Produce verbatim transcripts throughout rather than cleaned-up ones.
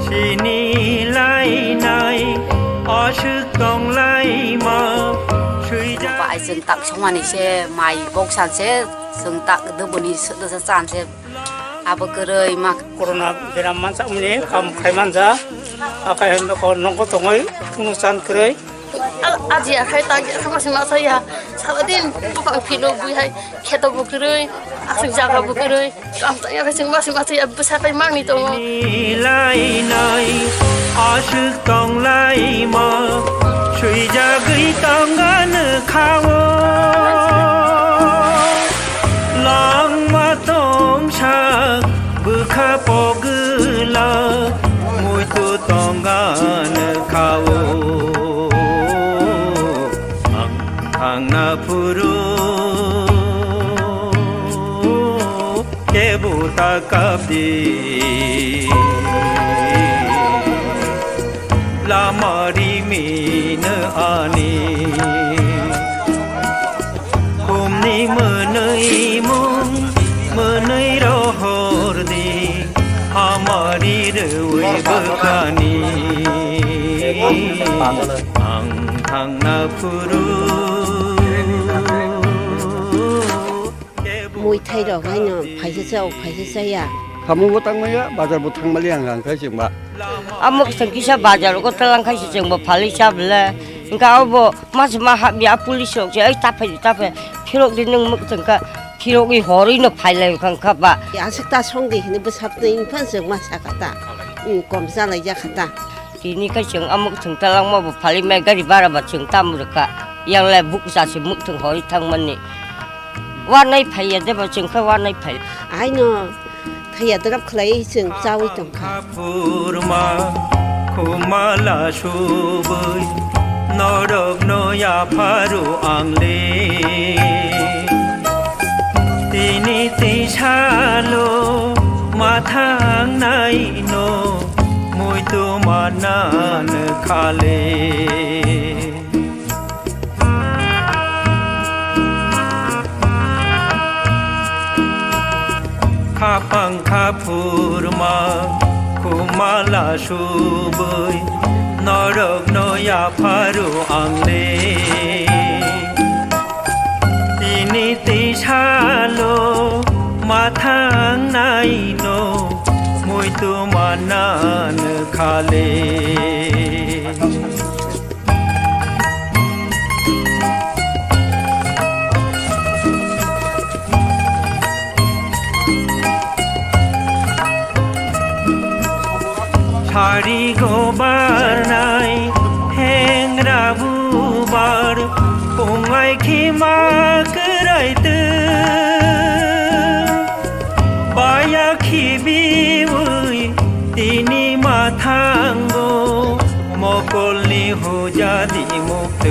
Sini lainai aswk tonglaima swijak. Bai chwng tak songmani se mai boksa se chwng tak dubuni se chan se abo kwrwi ma. Corona beram mansa mani kam khai manja akai hendo ko nongko tongoi kunu chan kwrwi. Aji akhai tak akhai masing masa ya. Sabadin bupang philo bui hai kheto bukrui asing jaga bukrui. Kam tak ya kasing masing masa ya bwsa pai mangni tongo. Lainai aswk tonglaima swijagwi tongano khawo. Langma tongsa bwkha pogwla muitu tongano khawo. Ang thangna phuru kebo ta kapdi. Lama rimino ani. Kumni mwnwi mung mwnwi rohor di. Hamari rwi bwkhani. Ang thangna phuru. Muithai rok haino phaisa chao, phaisa chaya. Samung bo tangmaya, bazar bo thangmali ang rang khai chwngba. A mwkhwtwng kisa bazar o kwtal wng khai se chwngbo phalwi cha bwle. Hwnkhe abo masa ma hapya a police rok se, "Oi, ta phai di, ta phai." Phirok di nwng mwkhwtwng kha, phirogwi horwi no phai lai wngkha wngkha ba. Aswk ta song di hwnwi bwsatwi wngkha chwng ma sakha ta. Hmm, kom cha lai jakha ta. Tini khe chwng a mwkhwtwng talangma bo phalwi mai gari bara ba chwng tamo rwkha. Yang lai bukcha se mwkhwtwng horwi thangmani. Wanai phaiya de bo chwng khe wanai phai. Aino thaiya drap khlai chwng chawi tongkha. Phurma khumala subui norok no yapharu ang le. Tini tisalo mathang nai no muitu manan khale. Khapang khaphurma khumala subui norok no yapharu ang le. Tini tisalo mathang nai no muitu manan khale. Sari go barnai hengra bubar pungai khima kwrai tw. Baya khibiwi tini mathango mokolni hujadi muktw.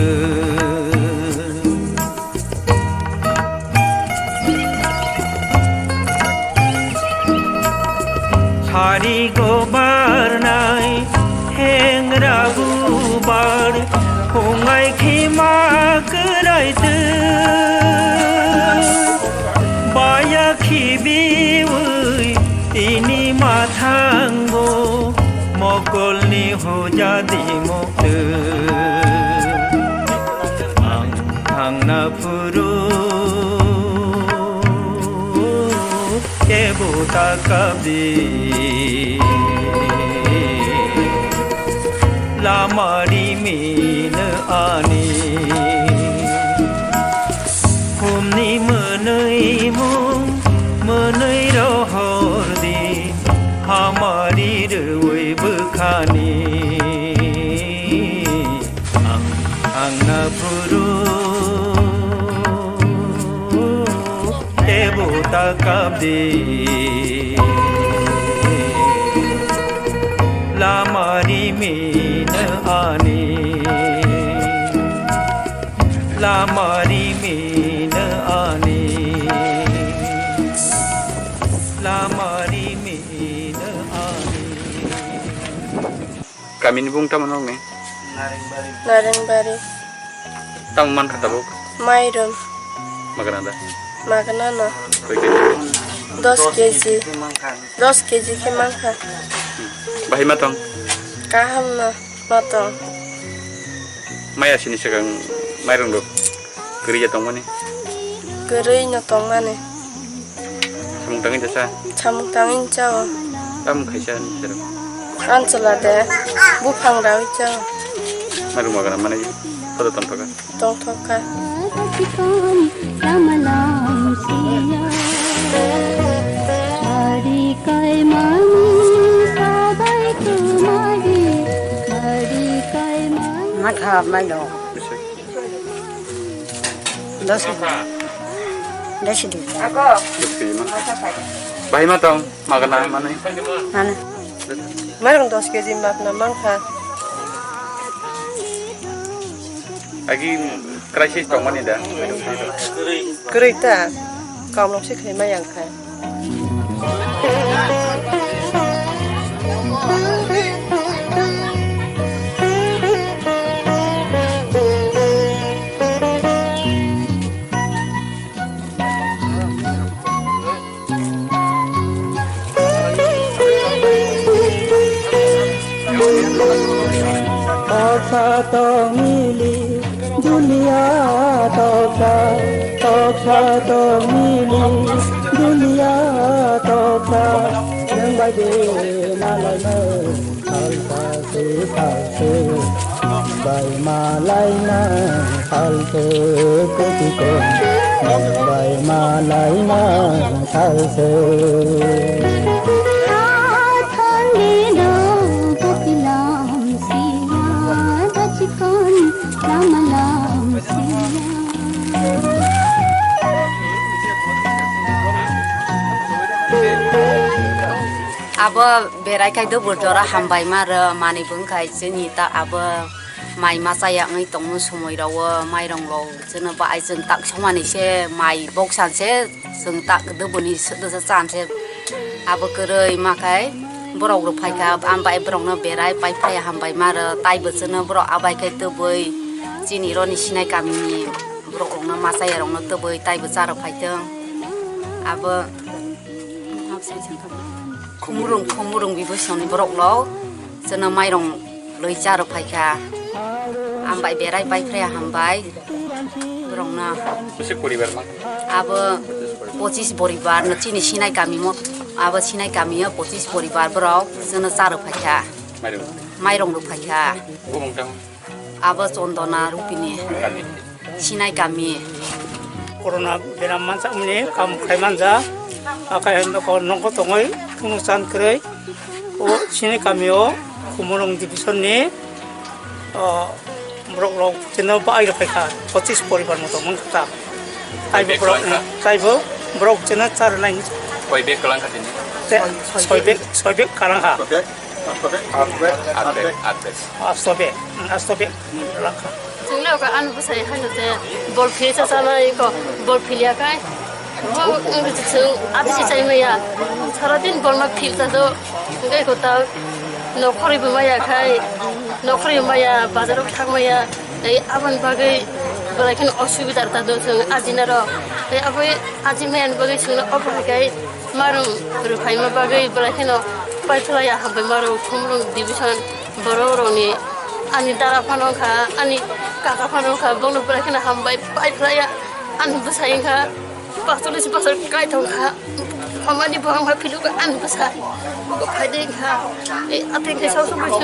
Sari go barnai hengra bubar hungai khima kwrai tw. Baya khibiwi tini mathango mokolni hujadi muktw. Ang thangna phuru kebo ta kapdi. Lama rimino ani. Humni mwnwi Takabdi lamari min ani, lamari min ani, lamari min ani. Kamini bung tamo nokni? Narengbari. Tamo mankha tabuk? Mairum. Magana da? Magana no. Koi kg? Dos kg. Dos kg khe mankha. Bahai ma tong? Kaham no ma tong. Maya sini segang mairum rok. Kwrwi ya tongmani? Kwrwi no tongmani. Samung tangwi da sa? Samung tangwi chao. Tamo khaisa ni sero? Anchwla de, buphang rawi chao. Mairum magana mani, sodo tongthoka? Tongthoka. Makha maino. Dos kg. Dos kg. Bahai ma tong, magana mani. Mana? Mairung dos kg magana mankha. Agi crisis tongmani da? Kwrwi ta. Kamlok se khlai ma yang kha. Toksa tongmili dunia toksa, toksa tongmili dunia toksa, nwng bai de nalaimai salsa se salsa, bai malaina salsa kutiko, bai malaina salsa. Abo berai khai dubur jora hambai ma rw mani bwng khai chini ta abo mai ma chaya wngwi tongmung somoi rw mairong rw chwngno bai chwng tak somani se mai boksan se. Chwng tak dubuni sudasa chan se abo kwrwi ma khai borok rok phai kha, ang bai borok no berai pai phai hambai ma rw, taibo chwngno borok abai khai tubui chini roni sinai kami ni borok rok no machaya rok no tubui taibo cha rw phai thwng. Abo khumurung, khumurung bibo soni borok rok chwngno mairong lwi cha rw phai kha. Hambai berai pai phai hambai. Borokno. Bisi poribar ma? Abo pochis poribar no chini sinai kami mo, abo sinai kami o pochis poribar borok chwngno cha rw phai kha. Mairung. Mairong rw phai kha. Bumung tang? Abo Chondona Rupini. Kami. Sinai kami. Corona beram mansa mani kam khai manja. Akai hendo ko nongko tongoi kunu chan kwrwi. O chini kami o Khumulwng division ni, o, borok rok chwngno bai rw phai kha, pochis poribar moto wng kha ta. Taibo borok, taibo borok chwngno cha rwnai. Koi bag kwlang kha tini? Te, soi bag, soi bag kwlang kha. Asto bag, asto bag, asto bag kwlang kha. Chwngno kha ani bwsai haino je bol philsa chanai ko, bol philya khai. Bo wngkha chwng abisi chai maya. Sara din bol ma philsa do. Hwnkhe ko ta nokhorwi bo maya khai. Nokhorwi maya, bazaro thang maya. Tei aboni bagwi belai kheno osubida ta do chwng ajina rok. Tei abo aji maya ni bagwi chwngno obo hai khai. Mairung rwphaima bagwi belai kheno paithaglaiya hambai mairung Khumulwng division borok rokni ani dara phano wngkha, ani kaka phano wngkha, bono belai kheno hambai paithaglaiya ani bwsai wngkha paithaglai se bwsai kaithok wngkha, hamani bo wngkha philuk ani bwsai bo phaide wngkha. Atwi khe sabo sabo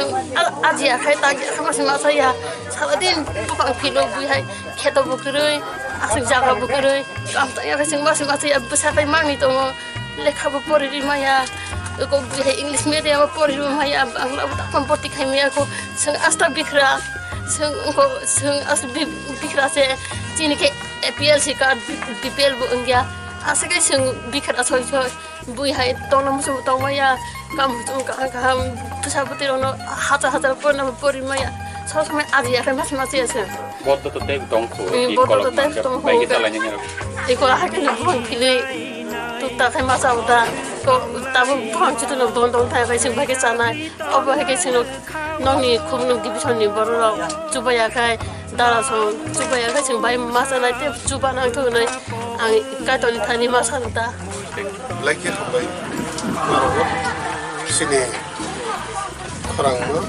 aji akhai tagi akhai masa masa ya sara din bupang philuk bui hai kheto bo kwrwi aswk jaga bo kwrwi kam tangya khe chwng masa masa ya bwsai pai mangni tongo. Lekha bo pori ri maya, ko bihai English medium o pori ri maya, Bangla bo takma boti khai maya ko, chwng asta bikra, chwng ko, chwng asta bi-, bikra se, chini khe A P L si card, B P L bo wngya, Aswk khe chwng bikha asoi soi bui hai tongna muchung tongmaya, kam muchung kaham kaham bwsa bwtwi rokno hacha hacha porina porimaya, sob somoi aji akhai masa masa ya chwng. Bodo to tei tong kho, Hmm, i bodo kolok to tei manjak, tong kho, bai khe okay. Chalai nini rok. Iko hakhe no buphang philwi tukta khai masa uda, ko tabuk buphang chutu no don don thai khai chwng bai khe chanai. Obo hai khe chwng nokni khubungo division ni borok rok chubaya khai, dara song chubaya khai chwng bai masa nai tei chuba nang thok nai. Ang Kaitorni thani ma sano ta. Belai khe hambai. Aro sini khorang no.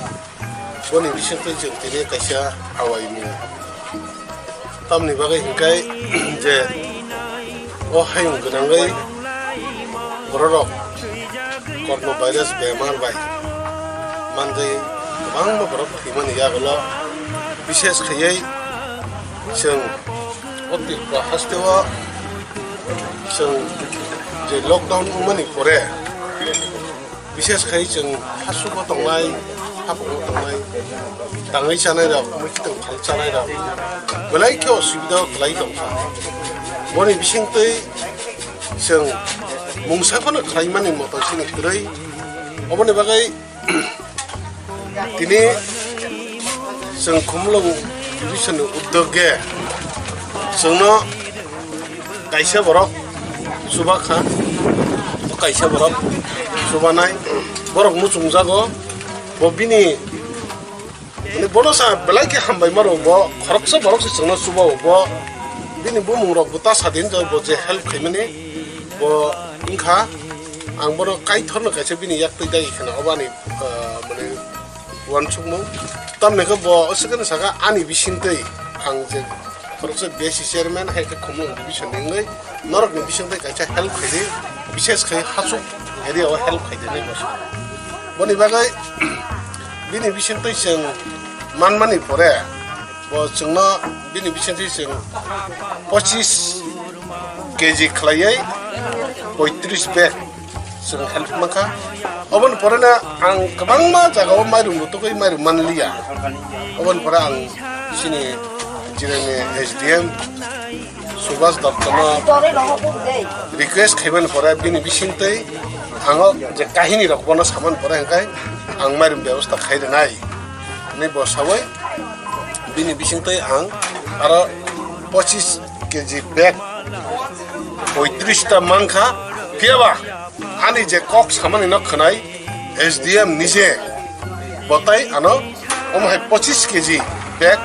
Boni bisingtwi chwng tini kaisa awai mung. Tamni bagwi hinkai je o hayung gwnangwi bororok kormo virus bemar bai manjai kwbangma borok thwimani yagulo, bishes khaiwi chwng o Tripura hasteo chwng je lockdown wngmani pore, bishes khai chwng hasugo tongnai, hapungo tongnai, tangwi chanai rok, mui khitwng phal chanai rok, belai khe osubida o kwlai tongkha. Boni bisingtwi chwng mungsa phano khlaimani moto chini kwrwi. Oboni bagwi tini chwng Khumulwng division ni uddog ge chwngno kaisa borok chuba kha, kaisa borok chubanai, borok muchungjago, bo bini, mane, bono sa belai khe hambai maro, bo khoroksa borok se chwngno chuba o, bo bini bumung rok bo ta sadin, bo je help khaimani, bo wngkha, ang bono Kaitor no kaisa bini yak twi dagi khana, obo ani, ah, mane, uansukmung. Tamni khe bo o second saka ani bisingtwi ang je khoroksa B S C chairman hai khe Khumulwng division ni wngwi norokni bisingtwi kaisa help khaidi, bishes khai Hachuk area o help khaidi nai bo. Boni bagwi bini bisingtwi chwng manmani pore bo chwngno bini bisingtwi chwng pochis K G khlaiwi poitris bag chwng help mankha. Oboni poreno ang kwbangma jagao mairum rutugwi mairum manliya. Oboni pore ang chini jirani S D M Subhas Dottono request khaimani pore bini bisingtwi ang o je kahini rok bono samani pore hwnkhe ang mairum bebosta khai rwnai hinwi bo sawi bini bisingtwi ang aro pochis K G bag poitris ta mankha, phiyaba ani je kok samani no khwnai S D M ni je bo tai ano omo hai pochis K G bag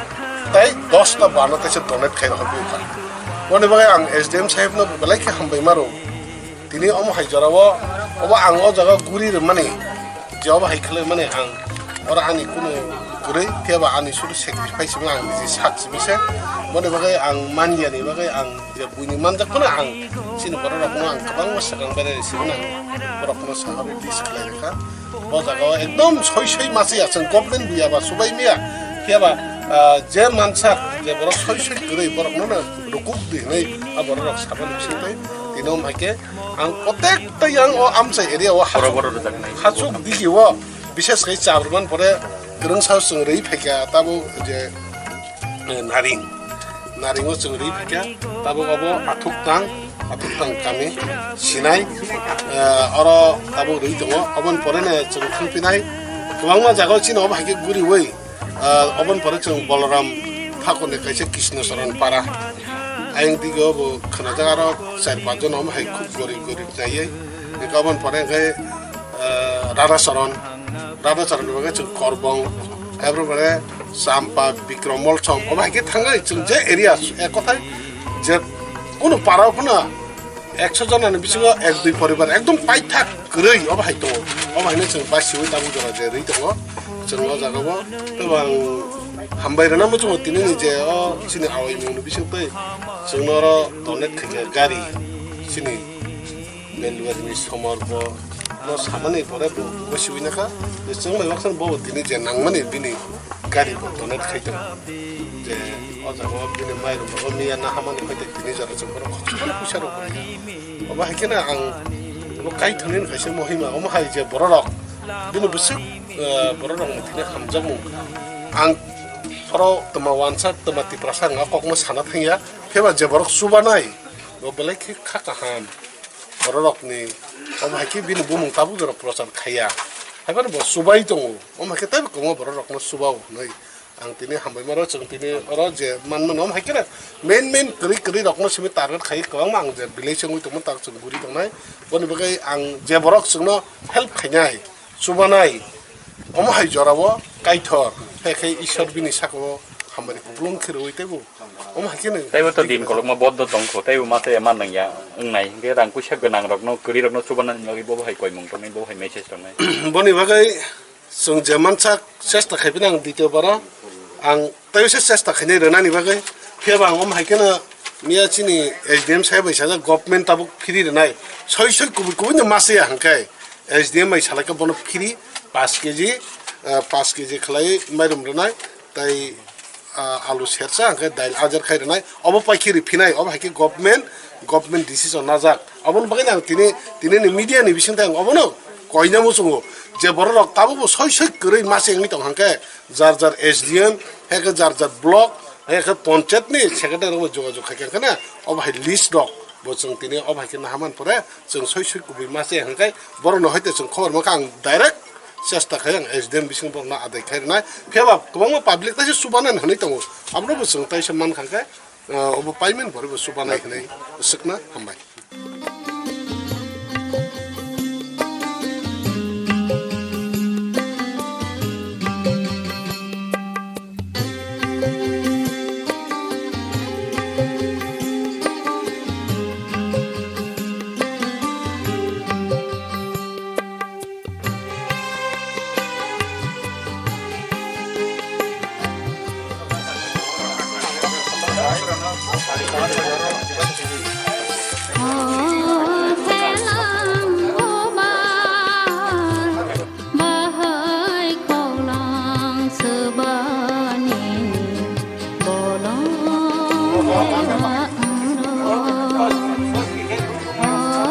tai dos ta bano kaisa donate khai rokha bukha. Boni bagwi ang S D M sahib no belai khe hambai maro. Tini omo hai jora o, obo ang o jaga guri rwmani, je obo hai khlai mani ang oro ani kunu kwrwi, phiya ba ani sudu sacrifice wngwi ang niji sak simi se. Boni bagwi ang man yani bagwi ang je buini manjak phano ang chini borok rokno ang kwbangma swkang berai simi nang, borok no sahoro dis khlai rwkha. O jaga o ekdom soi soi masi ya, chwng government buya ba subai miya, phiya ba, ah, je mansak je borok soi soi kwrwi borok no rukuk di hinwi a borok rok sabani bising twi tini omo hai khe. Ang kotek tei yang o amchai area o hachuk, hachuk digi o, bises khai chabrman pore kwrwngsa chwng rwi phaikha tabuk je, eh, naring, naring o chwng rwi phaikha tabuk obo Athuktang, Athuktang kami sinai, eh, oro tabuk rwi tongo. Oboni pore no chwng thangphinai kwbangma jaga o chini obo hai khe guriwi. Ah, oboni pore chwng Balaram Thakurni kaisa Krishna Charan para. Ayang dige bo khwnajak aro char panch jon omo hai khub gorib gorib naiwi. Eko oboni pore hwnkhe, ah, Radha Charan. Radha Charan ni bagwi chwng Korbong. Ebro pore Champa, Bikram Molsom. Obo hai khe thangwi chwng je area ek kothai je kunu para phano ekso jona ni bisingo ek dui poribar ekdom paithak kwrwi obo hai tongo. Obo haino chwng basiwi tabuk jora je rwi tongo. Chwng o jaga o tei bo ang hambai rwna muchungo tini ni je o chini awai mung ni bising twi chwng no oro donate khaikha gari chini delivery ni somor bo no samani pore bo basiwi nakha. Chwng bai baksa bo tini je nangmani bini gari bo donate khai tongo. Je o jaga o bini mairum bo miya na hamani phai tei tini jora chwng bono khoksa phano puisa rw kha. Omo hai kheno ang bo Kaitorni kaisa mohima, omo hai je bororok bini bwswk, eh, bororok ni thani hamjakmung. Ang oro twma wansa twma Tiprasa wngkha kokno sana thangya, phiya ba je borok chubanai, Bo belai khe kha kaham. Bororokni omo hai khe bini bumung tabuk jora prochar khaiya. Haibano bo chubai tongo. Omo hai khe teibo kwbangma bororokno chubao hwnwi ang tini hambai mano. Chwng tini oro je man mano, omo hai khe main main kwrwi kwrwi rokno simi target khai kwbangma ang je village wngwi tongmani tak chwng guri tongnai. Boni bagwi ang je borok chwngno help khainai, chubanai, omo hai jorao Kaitor, hai khe Ishwar bini sakao hambai kupulung khe rwui teibo. Omo hai khe nang Teibo to din kolokma boddo tongkho, teibo mate man nangya wngnai. Hingke rang puisa gwnang rokno, kwrwi rokno chubana bagwi bo hai koimung tongnai, bo hai message tongnai. Boni bagwi chwng je mansak chesta khaibini ang ditio baro ang teibo se chesta khainai rwnani bagwi. Phiya ba ang omo hai kheno miya chini S D M sai bai sajak government tabuk free rwnai. Soi soi kubui kubui no masiya hwnkhe S D M bai salai khe bono free paanch K G, ah, paanch K G khlai mairum rwnai. Tai ah, alu sersa hwnkhe dail ajar khai rwnai, obo pai khe riphinai, obo hai khe government, government decision najak. Oboni bagwi ang tini, tini ni media ni bising tang obono koina muchungo je borok rok tabuk bo soi soi kwrwi mase wngwi tong hwnkhe jar jar S D M, hai khe jar jar block, hai khe ponchayat ni secretary rok jogajog khai khe na obo hai list rok bo chwng tini obo hai khe naha man pore chwng soi soi kubui mase hwnkhe borok no hai te chwng khobor ma kha ang direct chesta khai ang S D M bising borokno adai khai rwnai. Phiya ba kwbangma public taisa chubanani hwnwi tongo. Abono bo chwng taisa man kha khe, ah, obo payment borok bo chubanai hwnwi swkna hambai. Bahai khaulang swbani bolong. O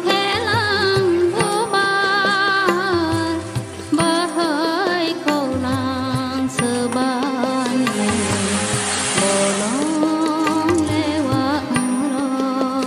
khelang bubar, bahai khaulang swbani bolong lewa wngrok.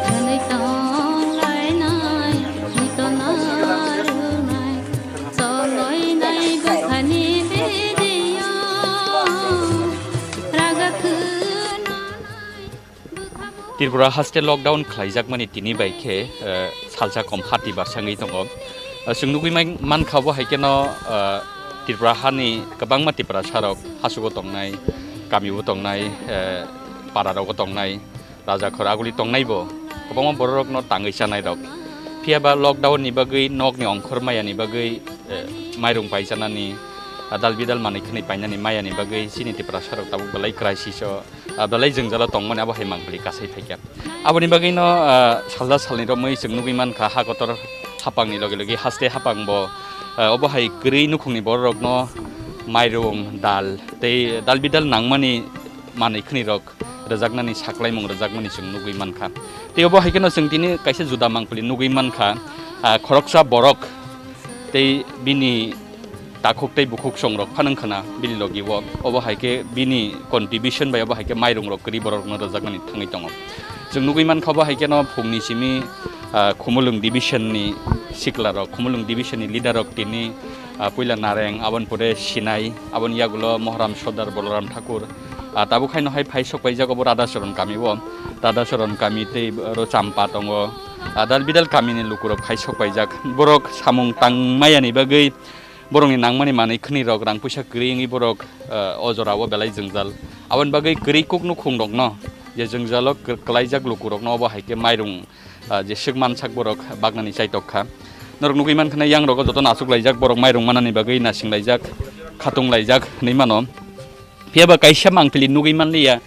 Hwnwi tong lainai, hwnwi tongna rwnai, choloinai bwkhani video, raga khwnanai bwkha bo. Tripura haste lockdown khlaijakmani tini bai khe, eh, salsa kom hati bwsangwi tongo. Eh, chwng nugwi mai-, mankha bo hai kheno, eh, Tripura hani kwbangma Tiprasarok hasugo tongnai, kamio tongnai, eh, pararogo tongnai, rajakhor aguli tongnaibo kwbangma bororokno tangwi chanairok. Phiya ba lockdown ni bagwi, nokni ongkhor maya ni bagwi, eh, mairung paijanani, ah, dal bidal manwi khwnwi painani maya ni bagwi chini Tiprasa rok tabuk belai crisis o, ah, belai jwngjalo tongmani abo hai mangpili kasai phaikha. Aboni bagwino, ah, salda salni romwi chwng nugwi mankha, ha kotor hapangni loge loge haste hapang bo, ah, obo hai kwrwi nukhungni bororokno mairung, dal tei dal bidal nangmani manwi khwnwi rok rwjaknani saklaimung rwjakmani chwng nugwi mankha. Tei obo hai kheno chwng tini kaisa juda mangpili nugwi mankha, ah, khoroksa borok tei bini takhuk tei bukhuk songrok phano wngkhana bini logi o. Obo hai khe bini contribution bai obo hai khe mairung rok kwrwi borok no rwjakmani thangwi tongo. Chwng nugwi mankha obo hai kheno phungni simi, ah, Khumulwng division ni sikla rok, Khumulwng division ni leader rok tini, ah, puila Nareng, aboni pore Sinai, aboni yagulo Mohram Sordar Boloram Thakur, ah, tabuk haino hai phai sok paijak obo Radhacharan kami o. Radhacharan kami tei oro Champa tongo, ah, dal bidal kami ni lukurok phai sok paijak. Borok samung tangmaya ni bagwi borokni nangmani manwi khwnwi rok rang puisa kwrwi wngwi borok, ah, o jora o belai jwngjal. Aboni bagwi kwrwi kuk nukhung rokno je jwngjalo kwlaijak lukurokno obo hai khe mairung, ah, je swk mansak borok baknani chaitok kha. Norok nugwi mankha na yang rogo jotono achuk laijak borok mairung manani bagwi nasing laijak, khatung laijak hinwi mano. Phiya ba kaisa mangpili nugwi manliya,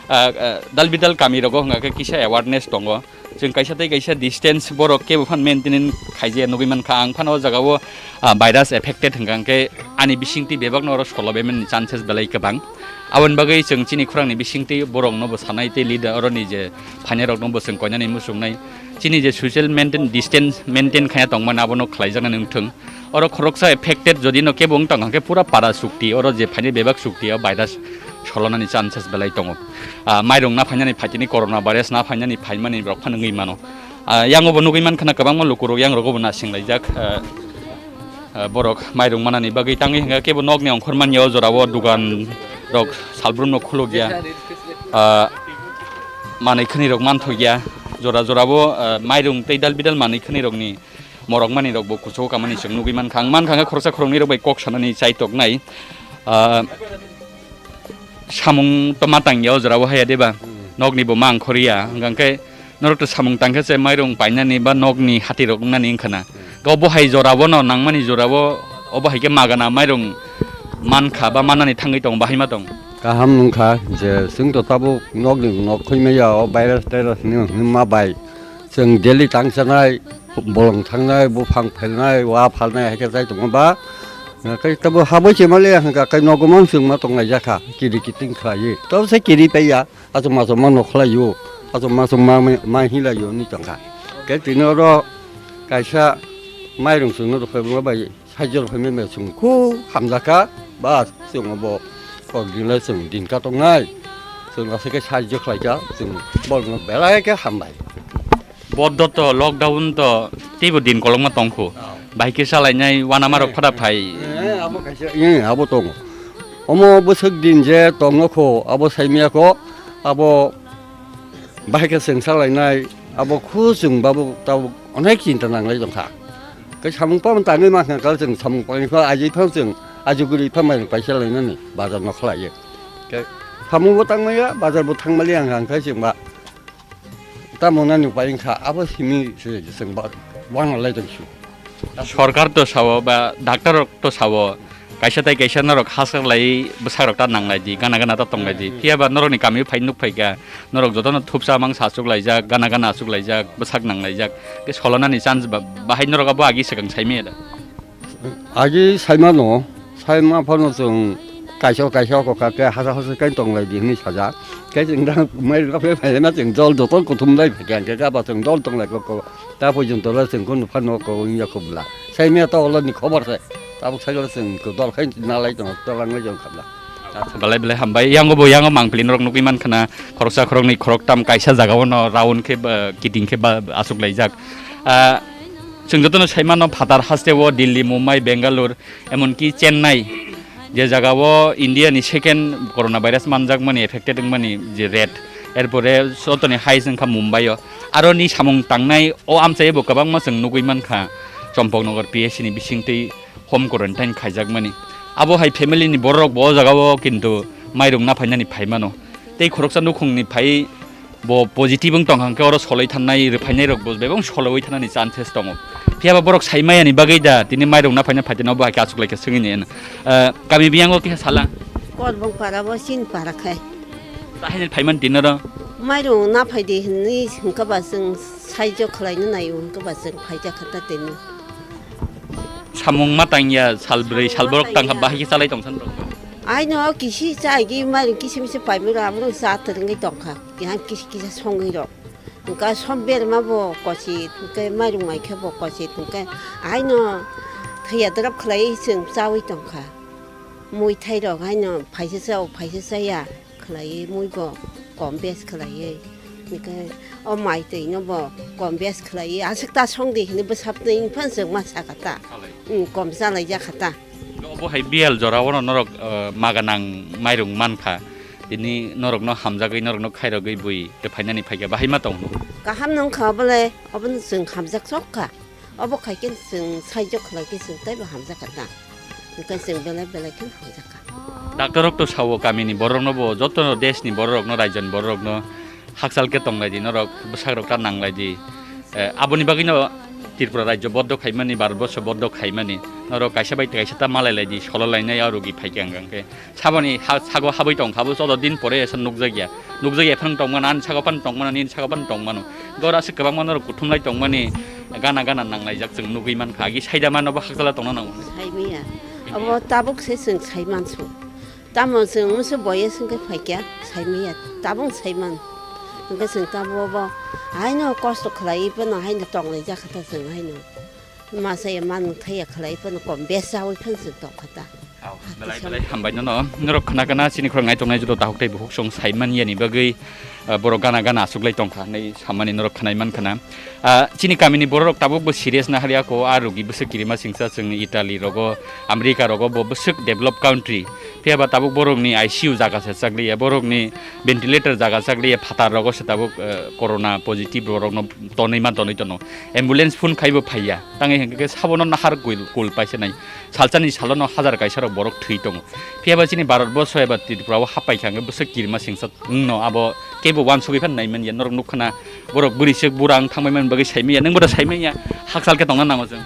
ah, ah, dal bidal kami rogo hwnga khe kisa awareness tongo. Chwng kaisa tei kaisa distance borok kebo phan maintain khaijaya nugwi mankha. Ang phano o jaga o, ah, virus affected hwnka hwnkhe ani bisingtwi bebakno oro solo bemani chances belai kwbang. Aboni bagwi chwng chini khorangni bisingtwi borokno bo sanai tei leader oroni je phainairokno bo chwng koinani muchungnai. Chini je social maintain, distance maintain khaiya tongmani abono khlaijaknani wngthwng. Oro khoroksa affected jodi no kebo wng tong hwnkhe pura para chukti, oro je phaini bebak chukti o virus solonani chances belai tongo. Ah, mairung na phainani phaitini corona virus na phainani phaimani rok phano wngwi mano. Ah, yango bo nugwi mankha na kwbangma lukurok yang rogo bo nasing laijak. Ah, ah, borok mairung manani bagwi tangwi hwnga kebo nokni ongkhor manya o jora o dugan rok salbrum no khuluk ya. Ah, manwi khwnwi rok manthok ya. Jora jora bo, ah, mairung tei dal bidal manwi khwnwi rokni morok mani rok bo kuchugo kamani chwng nugwi mankha. Ang mankha khe khoroksa khoroknwi rok bai kok sanani chaitok nai. Ah, samung to ma tang ya o jora o haya deba. Hmm. Nokni bo ma ang khoriya. Hwnkha khe norok to samung tang khe se mairung painani ba nokni hati rok wngnani wngkha na. Hmm. Khe obo hai jora o no nangmani jora o obo hai khe magana mairung mankha ba manani thangwi tong bahai ma tong. Kaham wngkha je chwng to tabuk nokni nok khoi maya o virus tirus ni hwnma bai. Chwng daily tang chanai, bolong thangnai, buphang phalnai, wa phalnai hai khe chai tongo ba. Khe tabo habwi se mali hwnka khe nogo mang chwng ma tongnai jakha, kiri kiting khlaiwi. Tabo se kiri paiya, achuk machuk ma nokhlai o, achuk machuk ma, ma, ma hinlai o ni tongkha. Khe tini oro kaisa mairung chwngno rwphai bai. Sahajyo khlaimani bai chwng khub hamjakha, ba chwng bo kok dinle chwng din katongnai, chwng aswk khe sahajyo khlaikha, chwng borokno belai khe hambai. Boddo to, lockdown to, teibo din kolokma tongkhu. Oh. Bahai khe salainai, uanama rok phada phai. Eh, abo kaisa, eh, abo tongo. Omo bwswk din je tongo kho, abo saimaya kho, abo Bahai khe chwng salainai, abo khu chwng babu tabuk onek chinta nanglai tongkha. Khe samung pam tangwi mankha kal chwng samung pangni pha ajui phang chwng ajuguri pha mai paisa lainani bazar no khlaiyo. Khe samung bo tangmaya bazar bo thangmali ang kha chwng ba tamo nani pai wngkha abo simi se chwng ba wano lai tong su. Sorkar to sao ba doctor rok to sao, kaisa tai kaisa norok hasak lai bwsak rok ta nang lai di, gana gana ta tong lai di. Hmm. Phiya ba norok ni kami o phai nuk phai kha, norok joto no thupsa mang sa achuk laijak, gana gana achuk laijak, bwsak nang laijak. Khe solonani chance ba, bahai norok abo agi swkang sai maya da? Agi sai mano, sai ma phano chwng kaisa kaisa kok kha khe hasa hasa kai tong lai di hinwi sajak. Khe chwng da mai rok phai phai na chwng jol joto kuthum lai phai kha khe ba chwng jol tong lai kok. Ta porjonto le chwng kunu phano kok wngya kho bwla. Sai maya to olo ni khobor se. Tabuk sai le chwng kudol khai nalai tongo, tolang lai jong khabla. Belai belai hambai. Yango bo yango mangpili norok nukwi mankha na khoroksa khoroknwi khoroktam kaisa jaga o no round khe ba kiting khe ba achuk laijak. Ah, chwng jotono sai mano phatar haste o Delhi, Mumbai, Bangalore, emonki Chennai, je jaga o India ni second corona virus manjakmani, affected wngmani je rate, erpore jotoni highest wngkha Mumbai o. Aro ni samung tangnai o amchai bo kwbangma chwng nugwi mankha, Champaknagar P H C ni bisingtwi home quarantine khaijakmani. Abo hai family ni borok bo o jaga o kintu mairung naphainani phaimano. Tei khoroksa nukhungni phai Bo positive wng tong kha, hwnkhe oro soloi thannai, rwphainai rok bo bebak soloi thanani chances tongo. Phiya ba borok sai maya ni bagwi da, tini mairung na phaina phaitino bo hai khe achuk lai khe swngwi ni, eh, kami biyango kisa sala. Korbong para bo chini para khai. Tahini phaiman tini oro. Mairung na phaidi hinwi hwnkhe ba chwng saijo khlaina nai hwnkhe ba chwng phaijak kha ta tini. Samung ma tangya, sal bwrwi, sal borok tangkha, bahai khe chalai tong san rok. Aino kisi chai gi mairung kisi misi paimiro, aborok cha twrwngwi tongkha. Kisa kisi kisa songwi rok. Hwnkhe som berma bo kochit, hwnkhe mairung mai khe bo kochit, hwnkhe aino thaiya drop khlai chwng chawi tongkha. Mui thai rok aino phaisa chao, phaisa chaya. Khlaiwi mui bo kom bes khlaiwi. Hwnkhe o mai twi no bo kom bes khlaiwi aswk ta song di hinwi bwsap twi phano chwng ma saka ta. Salai. Hmm, kom chalai jak kha ta. Obo hai biyal jora o no norok, eh, maga nang mairung man kha. Tini norok no hamjagwi norok no khairogwi bui tei phainani phaikha bahai ma tong. Kaham nung kha obo le, obo no chwng hamjak sok kha. Obo khai khe chwng saijo khlai khe chwng teibo hamjak kha ta. Hwnkhe chwng belai belai khe hamjak kha. Doctor rok to sao kamini borok no bo, joto desh ni borok rok no, rajya ni borok rok no hakchal khe tong lai di, norok bwsak rok ta nang lai di. Eh, aboni bagwi no Tripura rajya boddo khaimani, Bharat borsho boddo khaimani, norok kaisa bai kaisa ta malai lai di, solo lainai a rogi phai khe ang khe. Saboni ha, sago habwi tong kha, bo joto din pore esa nukjakya. Nukjakya phano tongmano, ani sago phano tongmano, nini sago phano tongmano. Gora se kwbangma norok kuthumlai tongmani, gana gana nanglaijak chwng nugwi mankha. Agi saida mano bo hakchala tongna nango. Saimaya. Abo tabuk se chwng saimansu. Tamo chwng mose boyes wngkhe phaikya, saimaya. Tabuk saiman. Hwnkhe chwng tabo bo haino kosto khlaiwi phano haino tonglaijak kha ta chwng haino. Masa ya manung thaya khlai phano kom bes chawi phano se tong kha ta. Au, belai belai hambai nono. Norok khna khna chini khorang nai tongnai joto tahuk tei buhuk song sai man yani bagwi, ah, borok gana gana aswk lai tong kha hinwi samani norok khnai man khna. Ah, chini kamini borok rok tabuk bo serious na hari ako, ah, rogi bwswk kirima singsa chwngni Italy rogo, America rogo bo bwswk develop country. Phiya ba tabuk borokni I C U jaga se chakliya, borokni ventilator jaga chakliya, phatar rogo se tabuk, eh, corona positive borokno tonwi ma tonwi tono. Ambulance phone khaibo phaiya. Tangwi hwnkhe khe sabono nahar kul, kul paisa nai. Salsani salono hajar kaisa rok borok thwi tongo. Phiya ba chini Bharat borsho eba Tripura o hapai kha hwnkhe bwswk kirima singsa wngno abo kebo wansugwi phan nai manya. Norok nukha na borok bwrwi swk bura wng thangbai mani bagwi sai manya. Nwng boda sai manya. Hakchal khe tongna nango chwng.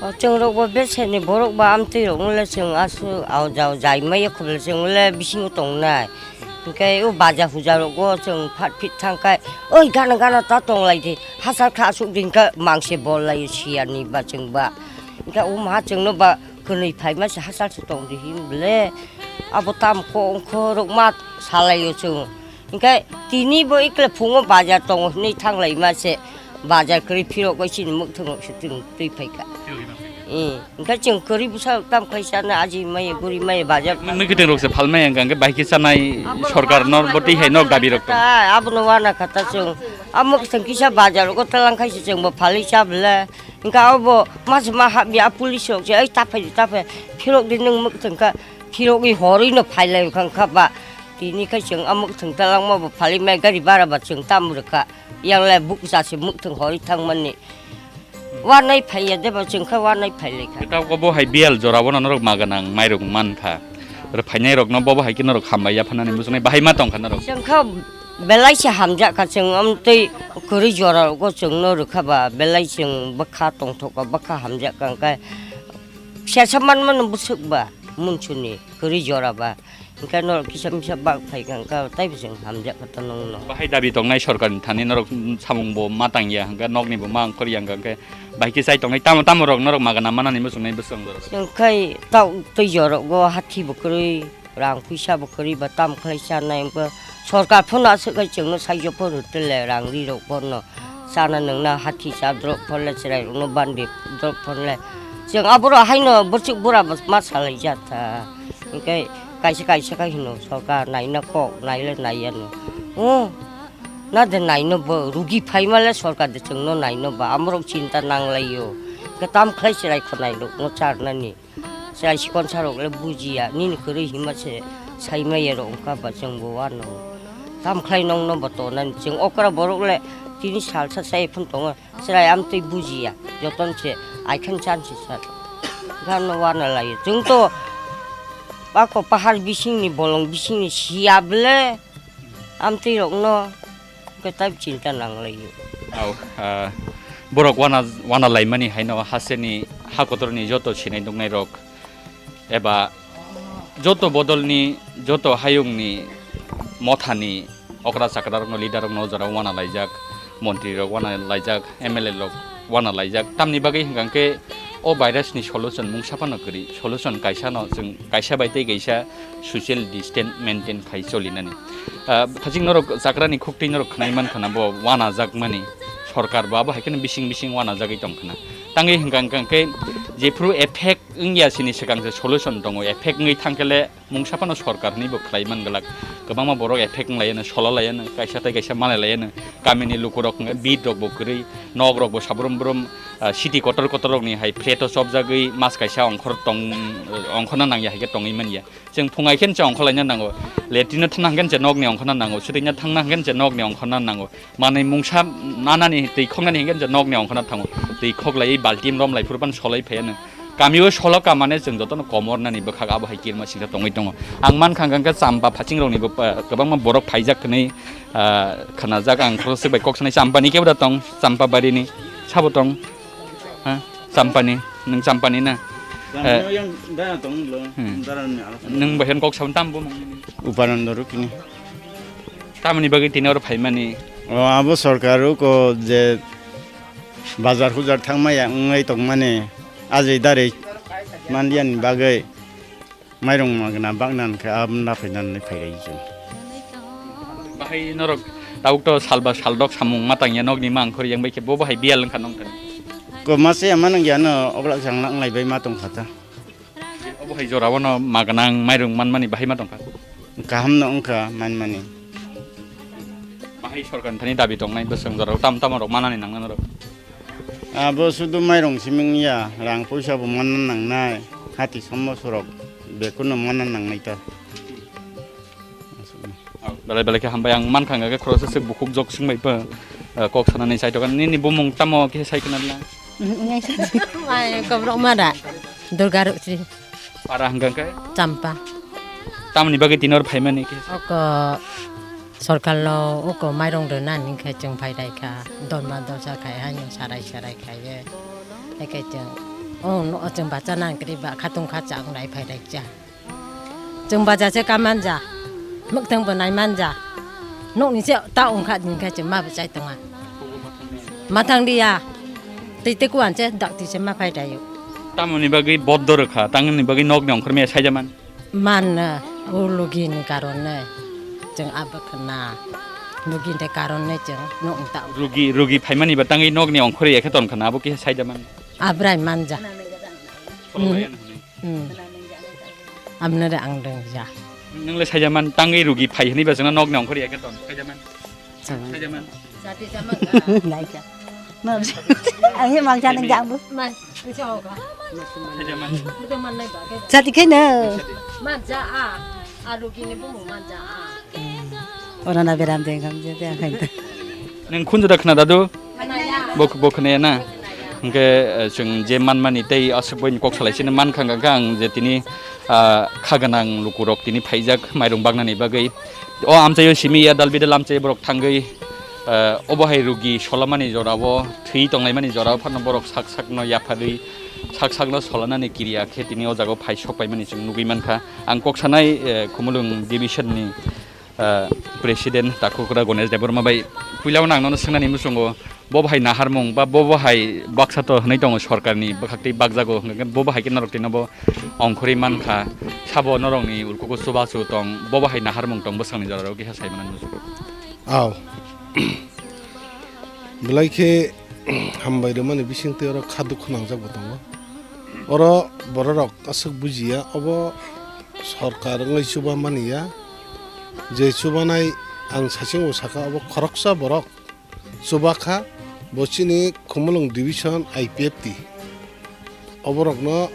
O chwng rok bo bese ni borok ba amtwi rok wng le chwng aswk ao jao jai maya kho le chwng le bisingo tong nai. Hwnkhe o baja huja rogo chwng phat phit thang khe, "Oi, gana gana ta tong lai di, hachal kha aswk din khe mangse bol lai siya ni ba chwng ba." Hwnkhe o ma chwng no ba kwnwi phai ma se hachal se tong di him ble. Abo tam kho ongkho rok ma salai o chwng. Hwnkhe tini bo ikle phungo bajar tongo hinwi thang lai ma se. Bajar kwrwi phirok bai chini mwkhwtwng rok se twi phai kha. Eh, hwnkhe chwng kwrwi bwsa tam khlai sana aji maya guri maya bajar. Mwkhwtwng rok se phalmai hwnkha hwnkhe bai khe chanai sorkar no bo twi hai nok dabi rok tong. Abono wana kha ta chwng. A mwkhwtwng kisa bajar rogo tlang khai se chwng bo phalwi cha bwle. Hwnkhe abo mas ma hap ya police rok se, "Oi ta phai di, ta phai." Phirok di nwng mwkhwtwng kha, phirok i horwi no phai lai wngkha ba. Tini khai chwng a mwkhwtwng tlang ma bo phalwi mai gari bara ba chwng tam rwkha. Yang le bukcha se mwkhwtwng horwi thang mani. Wanai phaiya de ba chwng kha wanai phai lai kha. Tabuk bo hai biyal jora bono norok maga nang mairung man kha. Rwphainai rokno bobo hai khe norok hambai ya phanani muchungnai bahai ma tong kha norok. Chwng kha belai se hamjak kha chwng amtwi kwrwi jora rogo chwng no rwkha ba belai chwng bwkha tongthok ba bwkha hamjak kha hwnkhe sesa man mano bwswk ba munsuni kwrwi jora ba. Hwnkhe norok kisa misa bak phai kha, hwnkhe taibo chwng hamjak kha ta nongno. Bahai dabi tongnai sorkarni thani norok samung bo ma tangya, hwnkhe nokni bo ma ongkhorya, hwnkhe bahai khe chai tongnai tamo tamo rok norok magana manani muchungnai bwswk ongkhorok. Hwnkhe tok twi jorok go hathi bo kwrwi, rang puisa bo kwrwi ba tam khlai chanai, hwnkhe sorkar phano aswk khai chwngno saijo phano rwtwle rang ri rok bono. Chana nwngna hathi cha drop phole chwrai rokno bandi drop phole. Chwng aboro haino bwswk bura bo ma salai jak ta. Hwnkhe kaisa kaisa khai hino sorkar naina kok naile naiya no. O na de naino bo rugi phaima le sorkar de chwngno naino ba amorok chinta nanglaio. Hwnkhe tam khlai chwrai khonai rokno charnani. Chwrai sikonsa rok le bujiya, nini kwrwi hima se saimaya rok wngkha ba chwng bo wano. Tam khlai nongno bo tonani chwng okra borok le tini salsa sai phano tongo, chwrai amtwi bujiya, jotono se aikhan chan se sar. Gano wana laio. Chwng to ako pahar bisingni bolong bisingni siya ble amtwi rokno. Kwtal chinta nanglaio. Au, ah, borok wana, wana laimani haino hasteni ha kotorni joto sinai nuknairok eba joto bodolni, joto hayungni mothani okra chakrarokno, leaderrokno o jorao wana laijak, montrirok wana laijak, M L A rok wana laijak. Tamni bagwi hwnkha khe o virusni solution mungsa phano kwrwi, solution kaisano chwng kaisa bai tei kaisa social distance maintain khai cholinani. Ah, phajing norok chakrani khuktwi norok khwnai mankha na bo wanajakmani, sorkar bo abo hai kheno bising bising wanajagwi tongkha na. Tangwi hwnkha, hwnkha khe jephru effect wngya sini swkang se solution tongo, effect wngwi thangkhele mungsa phano sorkar hinwi bo khlai man glak. Kwbangma borok effect wng laiano, solo laiano, kaisa tei kaisa malai laiano, kamini lukurok wngkha bit rok bo kwrwi, nok rok bo sabrum brum, ah, city kotor kotor rokni hai flat o chopjagwi mas kaisa ongkhor tong, ongkhorna nangya hai khe tongwi manya. Chwng phungai khe se ongkhorlaina nango, latrine thangna hwnkhe se nokni ongkhorna nango, swtwina thangna hwnkhe se nokni ongkhorna nango. Manwi mungsa nanani twi khoknani hwnkhe se nokni ongkhorna thango. Twi khoklaiwi baltim romlai phuru phano solai phaiya nw. Kamio solo kamane chwng jotono komornani bwkhak abo hai kirma singsa tongwi tongo. Ang mankha hwnkhe Champa phachingrokni bo, ah, kwbangma borok phaijak hwnwi, ah, khnajak. Ang khoroksa bai kok sanai Champani kebo da tong, Champa barini sabo tong. Ha? Champani, nwng Champani na? Champani Eh. yang dara tong lo, Hmm. dara ni alas. Nwng bai kok sabun tam bo mung ni? Upananda Rukini. Tamoni bagwi tini oro phaimani? O, abo sorkar uko je bazar hujar thangma ya wngwi tongmani, ajai darwi manliani bagwi. Mairung magna bagna hwnkhe aboni naphainani phairai chwng. Bahai norok tabuk to salba saldok samung matang ya nokni ma angkhor yang bai khe bo bahai biyal wngkha nong thani. Ko mase ama nang ya no oglak jang lang lai bai ma tong kha ta. Obo hai jora bono magna ang mairung manmani bahai ma tong kha. Kaham no wngkha manmani. Bahai sorkar thani dabi tongnai bwswng jora tam tam rok manani nang norok. Abo sudu mairung simi wngya, rang puisa bo manna nangnai, hati sombo sorok bekuno manna nangnai ta. Belai belai khe hambai, ang mankha hwnkhe khoroksa se bukhuk jok swngbai pa, eh, kok sanani saitokan. Nini bumung tamo khe sai khna na? Mai kobrok mara, Durga Rukri. Para hwnkha khe? Champa. Tamoni bagwi tinor phaimani khe? Oko sorkar lo oko mairung rwna hwnkhe chwng phaidai kha, dolma dolsa khai haino sarai sarai khaiye. Haikhe chwng, o, no, chwng bacha nang kwrwi ba khatung kha chang lai phaidai cha. Chwng bacha se ka manja, mwktang bo nai manja. Nokni se ta ongkha hwnkhe chwng ma bo chai tonga. Mathang liya. Tei tei kuan se dakti se ma phai daio. Tamoni bagwi boddo rwkha, tangni bagwi nokni ongkhormaya saijaman. Man, o logi ni karon ne. Chwng abo khna. Logi ni karon ne chwng nok ta. Rugi, rugi phaimani ba tangwi nokni ongkhorya khe ton khna, abo kisa saijaman. Abrai manja. Solo Hmm. layan hwnwi. Hmm. Amnare ang dengja. Nwngle saijaman tangwi rugi phai hwnwi ba chwngno nokni ongkhorya khe ton. Saijaman. Saijaman. Saijaman. Naikha. Ang he mangsa nang jang bu. Saijaman. Sati khe no. Manja a. A rugi ni bumung manja a. Ora na beram deng kam je te ang khai ta. Nang khunju da khna dadu? Bo, bo khna ya na? Hwnkhe, eh, chwng je manmani tei aswk boini kok salai sini mankha hwnkha ang je tini, ah, kha gwnang lukurok tini phaijak mairung bagnani bagwi. O amchaio simi ya dal bidal amchaio borok thangwi, eh, obo hai rugi solamani jorao, thwi tonglaimani jorao phano borok sak sakno yapharwi, sak sakno solanani kiriya khe tini o jagao phai sok paimani chwng nugwi mankha. Ang kok sanai, eh, Khumulwng division ni, ah, President Takhukra Ganesh Debbarma bai puila o nang nono swngnani muchungo, bo bahai naharmung ba bo bahai baksa to hwnwi tongo sorkarni bwkhaktwi bakjago, hwnkhe bo bahai khe norok tino bo ongkhorwi mankha, sabo norokni urkugo chubachu tong, bo bahai naharmung tong bwsakni jorao kisa sai manani muchungo. Aw. Belai khe hambai rwmani bisingtwi oro kha dukhu nangjak bo tongo. Oro bororok aswk bujiya, obo sorkar wngwi chubamani ya. Je chubanai ang saichung bo sakha, obo khoroksa borok chubakha, bo chini Khumulwng division I P F T. Oborokno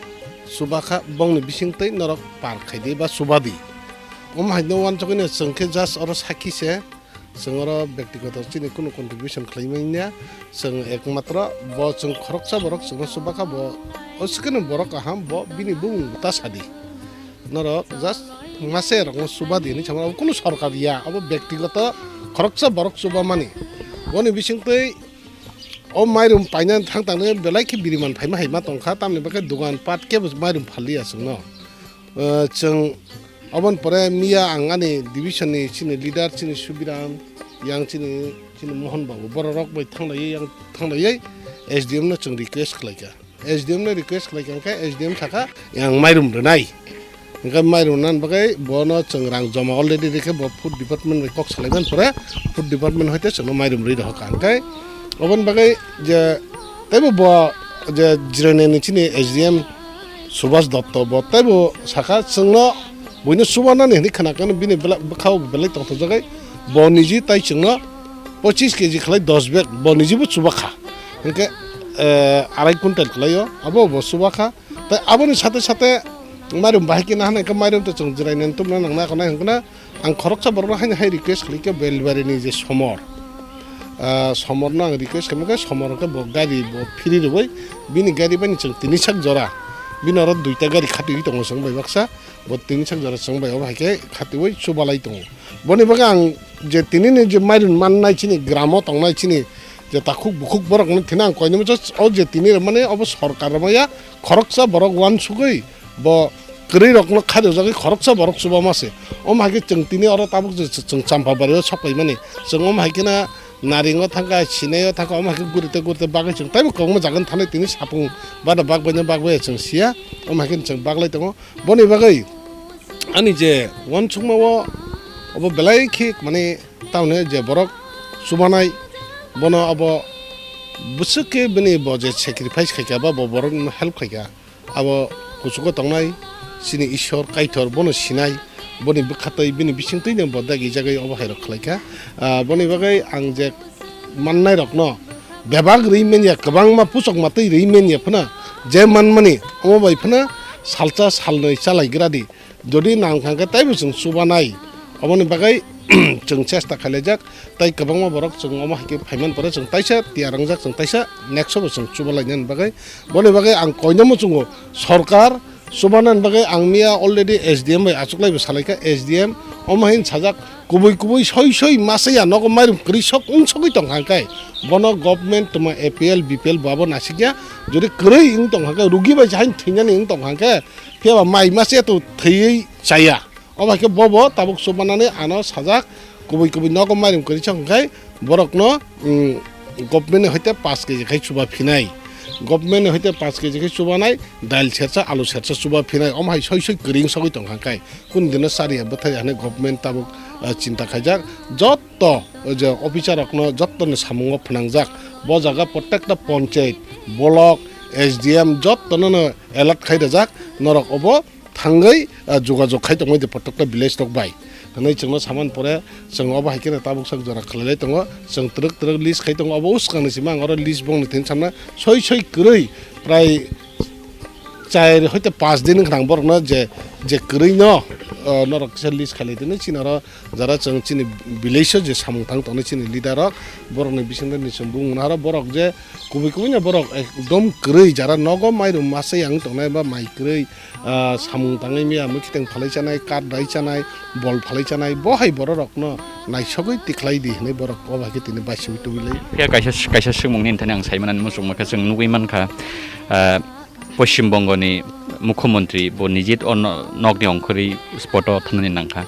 chubakha, bongni bisingtwi norok par khaidi ba chubadi. Omo haino uansukgwino chwng khe just oro sakhi se. Chwng oro byaktigoto chini kunu contribution khlai manya, chwng ekmatro bo chwng khoroksa borok chwngno chubakha, bo o sikini borok kaham, bo bini bumung ta sadi. Norok just Mase rokno chuba di hinwi sama, obo kunu sorkar ya, obo bektigoto khoroksa borok chuba mani. Boni bisingtwi o mairum paina thang tangni belai khe biriman phaima haima tongkha, tamni bagwi dogan pat kebo mairum phalliya chwngno. Eh, chwng oboni pore miya ang ani division ni chini leader chini Subiram yang chini, chini Mohon Babu borok rok bai thanglaiwi yang thanglaiwi S D M no chwng request khlaikha. S D M no request khlaikha, hwnkhe S D M sakha yang mairum rwnai. Hwnkhe mairum nan bagwi bono chwng rang joma already rikhe bo food department bai kok salaiman pore food department hoite chwngno mairum rwi rohorkha. Hwnkhe oboni bagwi je teibo bo je Jirani ni chini S D M Subhas Dotto bo teibo sakha chwngno buino chubanani hinwi khwnakhe bini bela-, bwkhao belai tongthokjagwi bo niji tai chwngno pochis K G khlai dos bag bo nijibo chubakha. Hwnkhe, eh, arai quintal khlaio, abo bo chubakha. Tai aboni sate sate mairum bahai khe nahana hwnkhe mairum to chwng Jirani ni tubuna nangna hwnkhana ang khoroksa borokno haino hai request khlaikhe Belbari ni je Somor. Ah, Somorno ang request khlaimani khe Somor hwnkhe bo gari bo phiri rwui bini gari bai chwng tini sak jora. Bini oro duita gari khatiui tongo chwng bai baksa. Bo tini sak jora chwng bai obo hai khe khatiui chubalai tongo. Boni bagwi ang je tini ni je mairum mannai chini gramo tongnai chini je takhuk bukhuk borokno thina ang koinwi masa o je tini rwmani obo sorkar rwmaya khoroksa borok uansugwi bo kwrwi rokno kharjagwi khoroksa borok chuba mase. Omo hai khe chwng tini oro tabuk je chwng Champabari o sok paimani chwng omo hai kheno Naringo thangkha, Sinai o thangkha, omo hai khe gurite gurite bagwi chwng taibo kwbangma jaga thani tini sapung bana bagbaino bagbai chwng siya, omo hai khe chwng baglai tongo. Boni bagwi ani je uansukma o obo belai khe mane tamni je borok chubanai bono abo bwswk khe bini bo je sacrifice khaikha ba bo borokno help khaikha. Abo kuchugo tongnai chini Ishwar Kaitor bono sinai, boni bwkha twi bini bising twino bo dagi jagwi obo hai rok khlai kha. Ah, boni bagwi ang je mannai rokno bebak rwi manya, kwbangma puchok matwi rwi manya phano je manmani omo bai phano salsa salnwi chalai gra di. Jodi nang thang khe taibo chwng chubanai, oboni bagwi chwng chesta khailajak, tai kwbangma borok chwng omo hai khe phaiman pore chwng taisa tiyar wngjak, chwng taisa next o bo chwng chubalainani bagwi. Boni bagwi ang koinamo chwngo sorkar chubanani bagwi ang miya already S D M bai achuklaibo salaikha, S D M omo hai sajak kubui kubui soi soi masa ya nogo mairum kwrwi sok wng sogwi tong kha khe bono government tuma A P L, B P L bo abo nasikya, jodi kwrwi wng tong kha khe rugi bai se hain thwinani wng tong kha khe Phiya ba mai masa eto thwiwi chaya. Obo hai khe bobo tabuk chubanani ano sajak, kubui kubui nogo mairum kwrwi chok hwnkhe borokno, mm, government ni hoite paanch K G khai chuba phinai. Government ni hoite paanch K G khai chubanai, dal sersa, alu sersa chuba phinai. Omo hai soi soi kwrwi wng sogwi tong kha khe. Kunu dino chariya bwthai hwnwi government tabuk, ah, chinta khaijak. Jotto, o je officer rokno jottoni samungo phnangjak. Bo jaga protekta ponchayat, block, S D M jottono no alert khai rwjak. Norok obo thangwi, ah, jogajog khai tongmani de protekta village rok bai. Hwnwi chwngno saman pore chwng obo hai kheno tabuk sak jora khlailai tongo. Chwng twrwk twrwk list khai tongo. Obo swkangni simi ang oro list bongni thani samna soi soi kwrwi prai char hoite paanch din wngkha ang borokno je, je kwrwino, ah, norok kisa list khailai tini chini oro jara chwng chini village o je samung tang tongnai chini leader rok borokni bisingtwi ni chwng bumung haro borok je kubui kubui no borok ekdom kwrwi jara nogo mairum masa yang tongnai ba mai kwrwi, ah, samung tangwi miya mwkhiteng phalai chanai, kar dai chanai, bol phalai chanai, bo hai borok rokno naisogwi tikhlai di hinwi borok o bai khe tini baisingwi tubui lai. Phiya kaisa, kaisa swngmung ni thani ang sai manani muchungma khe chwng nugwi mankha, ah, Poschim Bongo ni Mukhyamantri bo nijit o no-, nok ni ongkhorwi spot o thanani nangkha.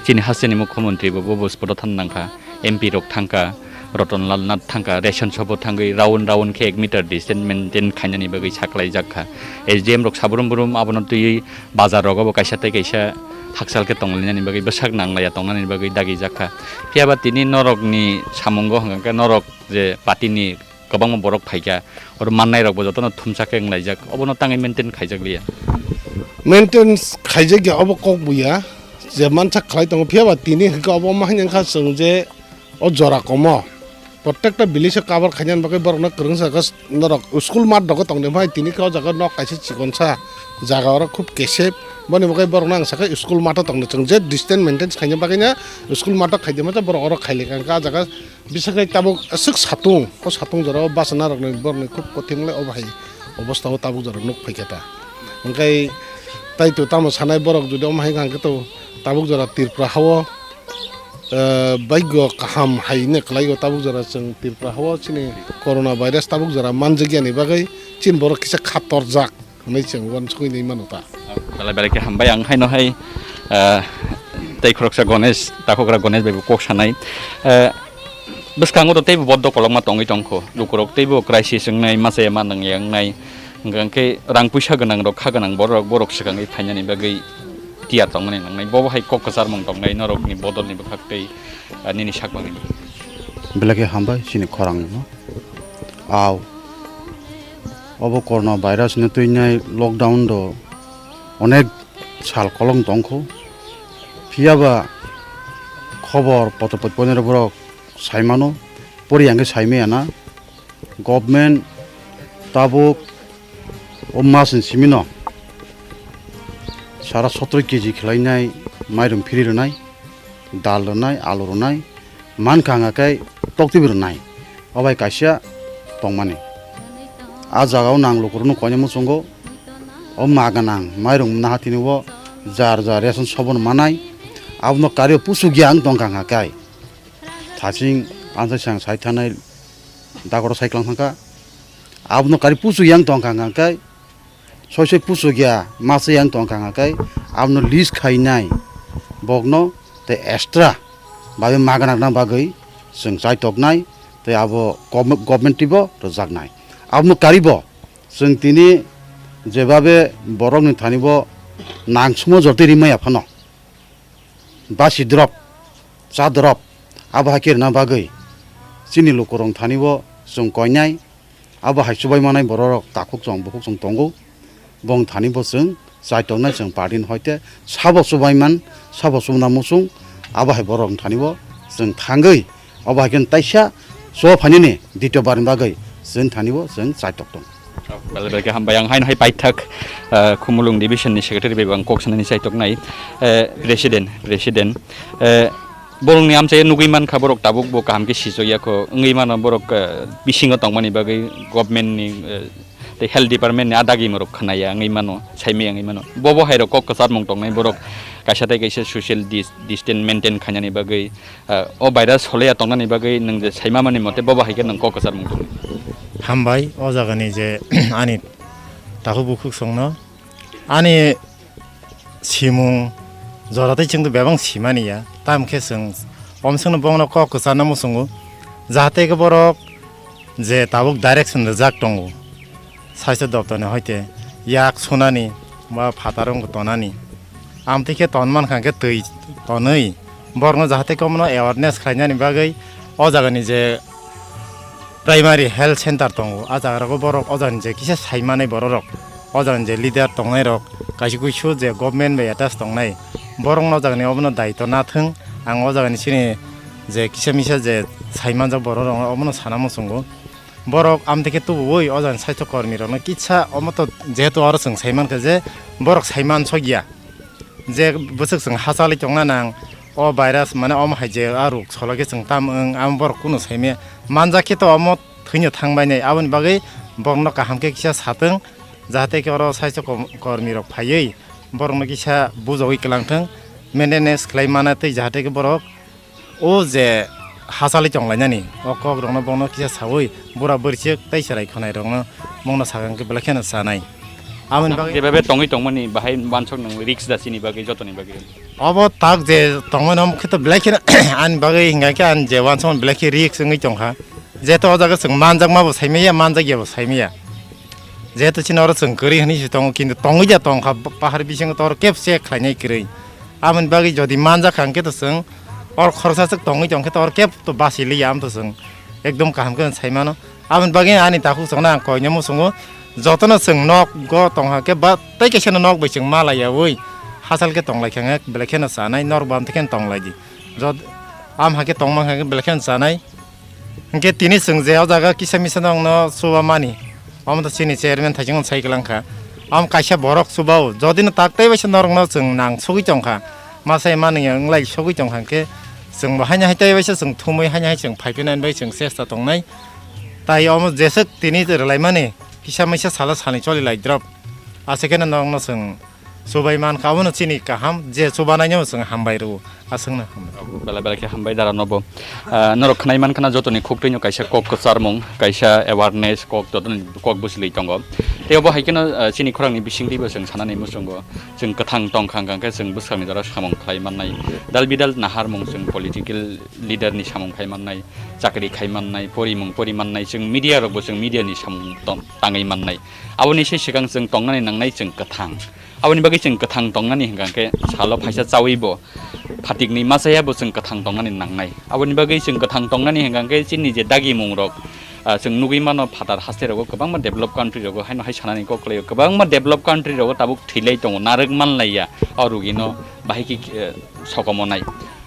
Chini haste ni Mukhyamantri bo, bo, bo spot o thana nangkha. M P rok thangkha, Ratan Lal Nath thangkha, ration shop o thangwi round round khe ek meter distance maintain khainani bagwi saklai jak kha. S D M rok sabrum brum abono twiwi bazar rogo bo kaisa tei kaisa hakchal khe tonglainani bagwi bwsak nanglaiya tongnani bagwi dagi jak kha. Phiya ba tini norok ni samungo hwnkha khe norok je party ni kwbangma borok phaikha, oro mannai rokbo jotono thumsa khe wnglaijak, obono tangwi maintain khaijak liya. Maintain khaijak ya, obo kok buya, je mansa khlai tongo, phiya ba tini hwnkhe obo ma hwnka chwng je o jora komo. Protekta village o cover khainani bagwi borokno kwrwngsa khe norok school mat rogo tongde phai tini khe o jaga nok kaisa chikonsa jaga oro khub kesep, boni bagwi borokno ang sakha school mat o tongde chwng je distance maintain khaina bagwi na school mat o khaide ma borok oro khailika hwnkhe a jaga Bisakhe tabuk aswk satung, o satung jora o bachana rokni borokni khub kothim le obo hai obostha o tabuk jora nuk phaikha ta. Hwnkhe tai to tamo sanai borok jodi omo hai hwnkhe to tabuk jora Tripura hao, eh, baigo kaham hai hinwi kwlaigo. Tabuk jora chwng Tripura hao chini corona virus tabuk jora manjakya ni bagwi chini borok kisa khatorjak hinwi chwng uansukwi nai mano ta. Belai belai khe hambai ang haino hai, eh, tei khoroksa Ganesh, takhugra Ganesh bai bo kok sanai. Eh, bwskango to teibo boddo kolokma tongwi tongkho. Lukurok teibo crisis wngnai, machaya ma nangya wngnai. Hwnkhe rang puisa gwnang rok, kha gwnang borok, borok swkangwi phainani bagwi tiyar tongmani nangnai. Bobo hai kok kwcharmung tongnai norokni bodolni bwkhak tei, ah, nini sakmani. Belai khe hambai chini khorang no. Au. Obo corona virus no twinai lockdown do onek sal kolong tongkho. Phiyaba khobor poto pot ponero borok saimano, pori ang khe saimaya na. Government tabuk o mas ni simi no sara sotro keji khlainai mairum phiri rwnai, dal rwnai, alu rwnai, mankha hwnga khe toktwi rwnai. O bai kaisa tongmani. A jaga o nang lukurokno koinai muchungo o ma gwnang mairum naha tini o jar jar ration sobono manai. Abono kario pusuk ya wng tongkha hwnga khe. Thaching ansai sang sai thanai dagoro sai klang thangkha. Abono kari pusu yang tongkha hwnka khe, soi soi pusu ya masa yang tongkha hwnka khe, abono list khainai bokno tei extra babe magana rwna bagwi chwng chaitoknai tei abo gov-, government twibo rwjaknai. Abono karibo chwng tini jebabe borokni thanibo nangsumo jotoi rimaya phano. Basi drop, cha drop, abo hai khe rwna bagwi chini lukurok thani bo chwng koinai, abo hai chubai manai bororok takhuk chwng bukhuk chwng tongo, bong thani bo chwng chai tongnai chwng party ni hoite sabo chubai man, sabo chubna muchung, abo hai borok thani bo chwng thangwi. Obo hai khe taisa so phainani dito barni bagwi chwng thani bo chwng chai tok tong. Belai belai khe hambai ang haino hai paithak, ah, Khumulwng division ni secretary bai bo ang kok sanani chai tok nai, eh, president, president, eh, borok ni amchai nugwi mankha borok tabuk bo kaham khe sichok ya kho wngwi mano borok, eh, bisingo tongmani bagwi government ni, eh, tei health department ni adagi morok khwnaya wngwi mano, saimaya wngwi mano. Bobo hai rok kok kwchar mung tongnai borok kaisa tei kaisa social dis-, distance maintain khainani bagwi, ah, o virus holeya tongnani bagwi nwng je saima mani mote bobo hai khe nwng kok kwchar mung tongnai. Hambai, o jagani je ani takhuk bukhuk songno ani simung jora tei chwng bebak simani ya, tamo khe chwng omsongno bongno kok kwcharno muchungo, jahate khe borok je tabuk direction rijak tongo. Saichwt doptorni hoite yak sunani ba phataro wngkha tonani. Amtwi khe ton mankha khe twi tonwi borokno jahate khe omono awareness khlainani bagwi o jagani je primary health center tongo, a jagarogo borok o jagani je kisa saimanai bororok, o jagani je leader tongnairok, kaisa kuisu je government bai attach tongnai, borokno o jagani obono daitw nathwng. Ang o jagani chini je kisa misa je saimanjak bororok omono sana muchungo. Borok amtwi khe tubuwi o jagani saichwt kormirokno kisa omo to jehetu oro chwng saimankha je borok saimansokya je bwswk chwng hachalwi tongna nang o virus mane omo hai je a rok solo khe chwng tam wng amo borok kunu saimaya manjak khe to omo thwino thangbainai aboni bagwi borokno kaham khe kisa satwng jahate khe oro saichwt kom-, kormirok phaiwi borokno kisa bujogwi kwlangthwng maintenance khlai mana tei jahate khe borok O je hachalwi tonglainani, o kokrokno bono kisa saui, bura bwrwichwk tei chwrai khwnairokno bono sakha hwnkhe belai kheno chanai. Aboni bagwi jebabe tongwi tongmani bahai wansok nang risk da chini bagwi, jotoni bagwi. Obo tak je tongmani omo khe to belai kheno ani bagwi hwnkha khe ani je wansokmani belai khe risk wngwi tongkha. Jeto o jaga chwng manjakma bo saimaya, manjakya bo saimaya. Jeto chini oro chwng kwrwi hwnwi se tongo, kintu tongwi da tongkha, pahar bisingo to oro kebo check khlainai kwrwi. Aboni bagwi jodi manjak kha hwnkhe to chwng oro khoroksa swk tongwi tongkhe to oro kebo to bachiliya, amto chwng ekdom kaham khe sai mano. Aboni bagwi ani takhuk chwngno ang koinai muchungo, jotono chwng nogo tongkha khe ba tei kaisa nok bai chwng malaiyaui hachal khe tonglaikha hwnkhe belai kheno chanai, norok bo amtwi kheno tonglaidi. Jod-, am hakhe tongma hwnkhe belai kheno chanai. Hwnkhe tini chwng je o jaga kisa misa nokno chuba mani, omo to chini chairman thaichung sai kwlang kha. Am kaisa borok chuba o, jodi no tak tei baisa norok no chwng nang sogwi tong kha, ma sai mani wng lai sogwi tong kha, hwnkhe chwng bo haino hai tei baisa chwng thumwi haino hai chwng phai phinani bai chwng chesta tong nai. Tai omo jeswk tini rwlai mani kisa misa salo salni choli lai drop. Aswk kheno norok no chwng Chubai mankha, abono chini kaham, je chubanaino chwng hambai rwo, aswkno hambai. Belai belai khe hambai dara nobo. Ah, norok khwnai mankha na jotoni khuktwino kaisa kok kwcharmung, kaisa awareness kok jotoni kok bwchwlwi tongo. Tei obo hai kheno, ah, chini khorangni bisingtwibo chwng sanani muchungo. Chwng kwthang tongkha hwnkha khe chwng bwskangni jora samung khlai mannai. Dal bidal naharmung chwng political leader ni samung khai mannai, chakri khai mannai, porimung pori mannai, chwng media rokbo chwng media ni samung tong-, tangwi mannai. Aboni se swkang chwng tongnani nangnai chwng kwthang. Aboni bagwi chwng kwthang tongnani hwnkha khe salo phaisa chawibo phatikni machaya bo chwng kwthang tongnani nangnai. Aboni bagwi chwng kwthang tongnani hwnkha khe chini je dagimung rok, ah, chwng nugwi mano phatar haste rogo kwbangma develop country rogo haino hai sanani kok kwlaio, kwbangma develop country rogo tabuk thwilai tongo, narwk manlaiya o rugino bahai khe, eh, sokomonai.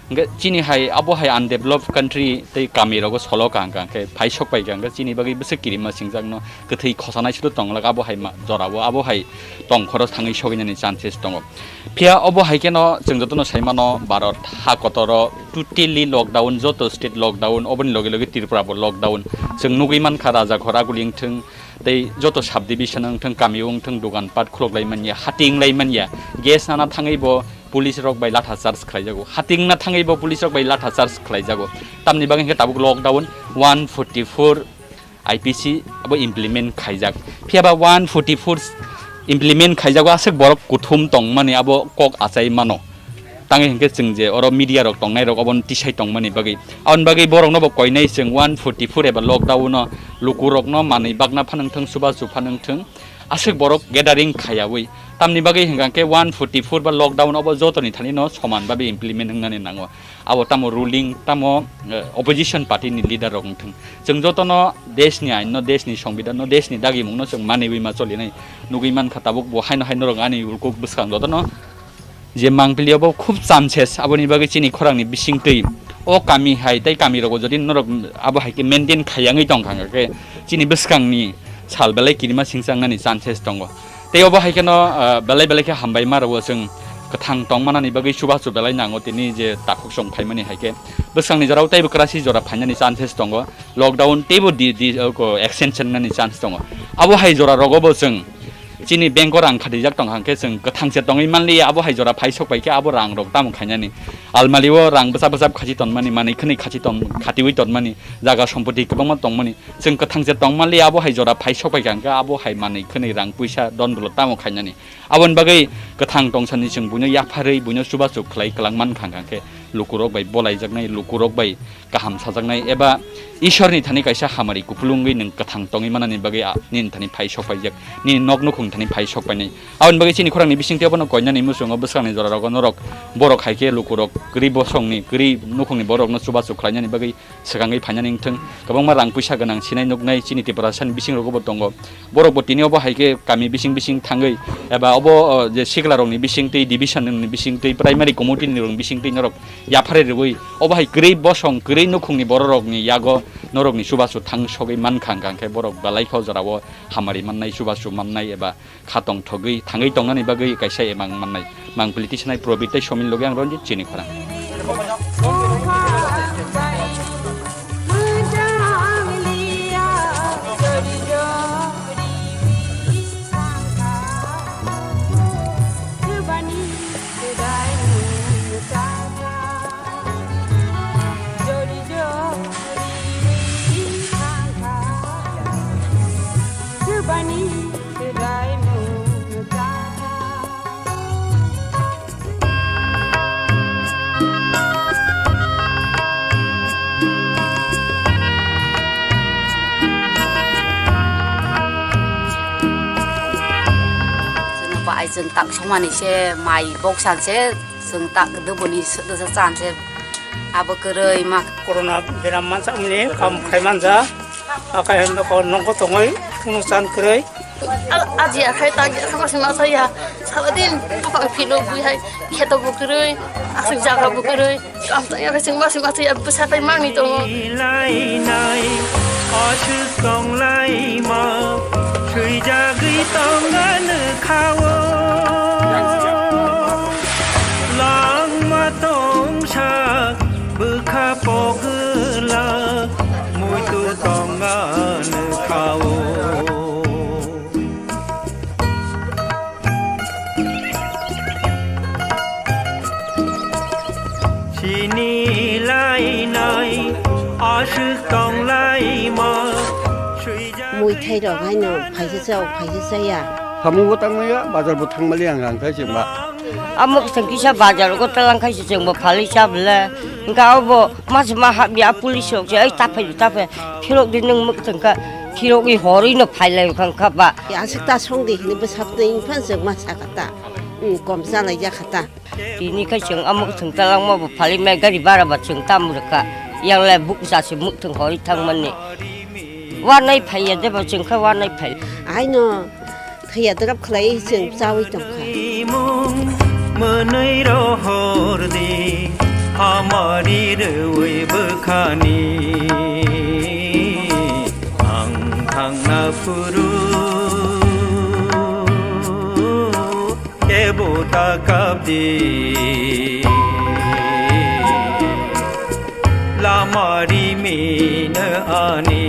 Hwnkhe chini hai abo hai undeveloped country tei kami rogo solo kaham kaham khe phai sok pai kha hwnkhe chini bagwi bwswk kirima singjakno kwthwi khosanai sudu tong lak abo hai ma-, jorao abo hai tong khoro thangwi soginani chances tongo. Phiya obo hai kheno chwng jotono sai mano Bharat ha kotoro totally lockdown, joto state lockdown, oboni loge loge Tripura bo lockdown. Chwng nugwi mankha Rajakhor aguli wngthwng, tei joto sub division wngthwng, kami wngthwng, dogan pat khulok lai manya, hating lai manya, gas nana thangwi bo police rok bai latha charge khlai jago, hating na thangwi bo police rok bai latha charge khlai jago. Tamni bagwi hwnkhe tabuk lockdown one forty four I P C abo implement khaijak. Phiya ba one forty four implement khaijago, aswk borok kuthum tongmani abo kok achai mano. Tangwi hwnkhe chwng je oro media rok tongnai rok obono tisai tongmani bagwi. Aboni bagwi borokno bo koinai chwng one forty four eba lockdown no lukurokno manwi bakna phanwngthwng, chubachu phanwngthwng, aswk borok gathering khayawi. Tamni bagwi hwnkha khe one forty four ba lockdown obo jotoni thani no soman babe implement wngnani nango. Abo tamo ruling, tamo, eh, opposition party ni leader rok wngthwng. Chwng jotono desh ni ain no, desh ni songbidan no, desh ni dagimung no chwng manwi ma cholinai. Nugwi mankha tabuk bo haino hai norok ani ulkuk bwskang jotono je mangpili obo khub chances, aboni bagwi chini khorang ni bisingtwi o kami hai tei kami rogo jodi norok abo hai khe maintain khayangwi tongkha hwnkha khe chini bwskang ni sal belai kirima singsa wngnani chances tongo. Tei obo hai kheno, ah, belai belai khe hambai ma rwo chwng kwthang tong manani bagwi chubachu belai nango tini je takhuk song phaimani hai khe bwskang ni jorao teibo kwrasi jora phainani chances tongo, lockdown teibo di, di, o, ko, extension nani chance tongo. Abo hai jora rogo bo chwng chini bank o rang khatijak tong hang khe chwng kwthang se tongwi manliya, abo hai jora phai sok pai khe abo rang rok tamo khainani. Almari o rang bwchap bwchap khachi tonmani, manwi khwnwi khachi ton, khatiwi tonmani, jaga sompoti kwbangma tongmani. Chwng kwthang se tong manliya, abo hai jora phai sok pai kha hwnkhe abo hai manwi khwnwi rang puisa don bwlwk tamo khainani. Aboni bagwi kwthang tong sani chwng buino yapharwi buino chubachu khlai kwlang man kha hwnkhe lukurok bai bolaijaknai, lukurok bai kaham sajaknai eba Ishorni thani kaisa hamari kupulungwi nwng kwthang tongwi manani bagwi a-, nini thani phai sok paijak, nini nok nukhung thani phai sok painai. Aboni bagwi chini khorangni bisingtwi abono koinani muchungo bwskangni jora rogo norok borok hai khe lukurok kwrwi bosongni kwrwi nukhungni borokno chubachu khlainani bagwi swkangwi phainani wngthwng, kwbangma rang puisa gwnang sinai nuknai chini Tiprasani bising rogo bo tongo. Borok bo tini obo hai khe kami bising bising thangwi eba obo, o, je sikla rokni bisingtwi, division ni bisingtwi, primary committee ni rok bisingtwi norok yapharwi rwui obo hai kwrwi bosong kwrwi nukhungni borok rokni yago norokni chubachu thang sogwi mankha hwnkha hwnkhe borok belai khe o jorao hamari mannai, chubachu mannai eba kha tongthogwi thangwi tongnani bagwi kaisa emang mannai. Mang politician hai Probit tei Somin logi ang Ranjit chini khorang. Chwng bai chwng tak somani se mai boksan se chwng tak duboni se chan se abo kwrwi ma. Corona beram mansa mani kam khai manja. Akai hendo ko nongko tongoi, kunu chan kwrwi. Al-, aji akhai tagi akhai masing masa ya. Saladin apa philo bui hai, kheto bo kwrwi, asing jaga bo kwrwi. Kam ta ya kasing masing masa ya, bwsa tai mangni tongo. Lainai, aswk tonglaima, thwijagwi tongano khao. Langma tongsa, bwkha pogwlak, muitu tongano khao. Ni lainai aswk tonglaima. Muithai rok haino phaisa chao, phaisa chaya. Samung bo tangmaya, bazar bo thangmali ang rang khai se ma. A mwkhwtwng kisa bazar go talang khai se chwng bo phalwi cha bwle. Hwnkhe abo masa ma hapya police rok se, "Ai, ta phai, ta phai. Philok di nwng mwkhwtwng kha." Philok i horwi no phai lai wngkha kha ba. Aswk ta song di hwnwi bwsap twi phano chwng ma sa kha ta. Hmm, kom cha lai ya kha ta. Tini khai chwng amo chwng talangma bo phalwi mai gari bara ba chwng tam rwkha. Yang le bukcha se muktwng hori thangmani. Wanai phaiya de bo chwng kha wanai phai. Aino thaiya drop khlai chwng chawi tongkha. Mwnwi rohor di hamari rwi bwkhani ang thangna phuru. Kebo ta kap di, lama ri mino ani.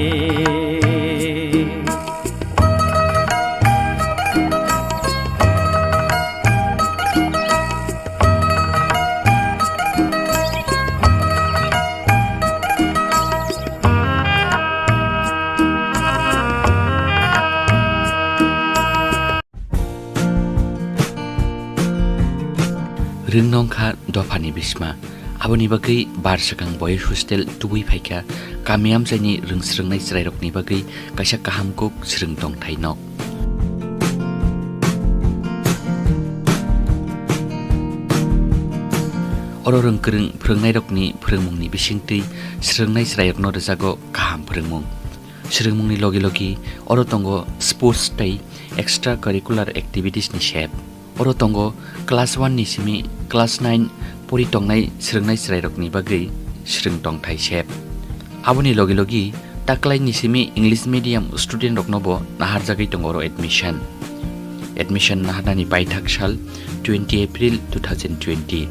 Rwng nong kha dophani bisma. Aboni bagwi bar swkang boys hostel tubui phaikha, kami amchaini rwng swrwngnai chwrairokni bagwi kaisa kaham kuk swrwng tongthai nok. Oro rwng kwrwng phwrwngnairokni phwrwngmungni bisingtwi swrwngnai chwrairokno rwjago kaham phwrwngmung. Swrwngmungni logi logi oro tongo sports tei extra curricular activities ni sep. Oro tongo class one ni simi class nine pori tongnai swrwngnai chwrairokni bagwi swrwng tongthai sep. Aboni logi logi taklaini simi English medium student rokno bo naharjagwi tongo oro admission. Admission naharnani paithak sal twenty April two thousand twenty.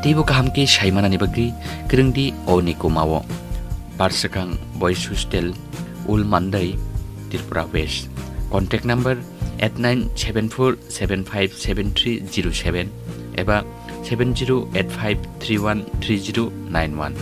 Teibo kaham khe saimanani bagwi kwrwngdi o ni kumao. Barswkang Boys Hostel, Ul Mandai, Tripura West. Contact number eight nine seven four seven five seven three zero seven eba seven zero eight five three one three zero nine one.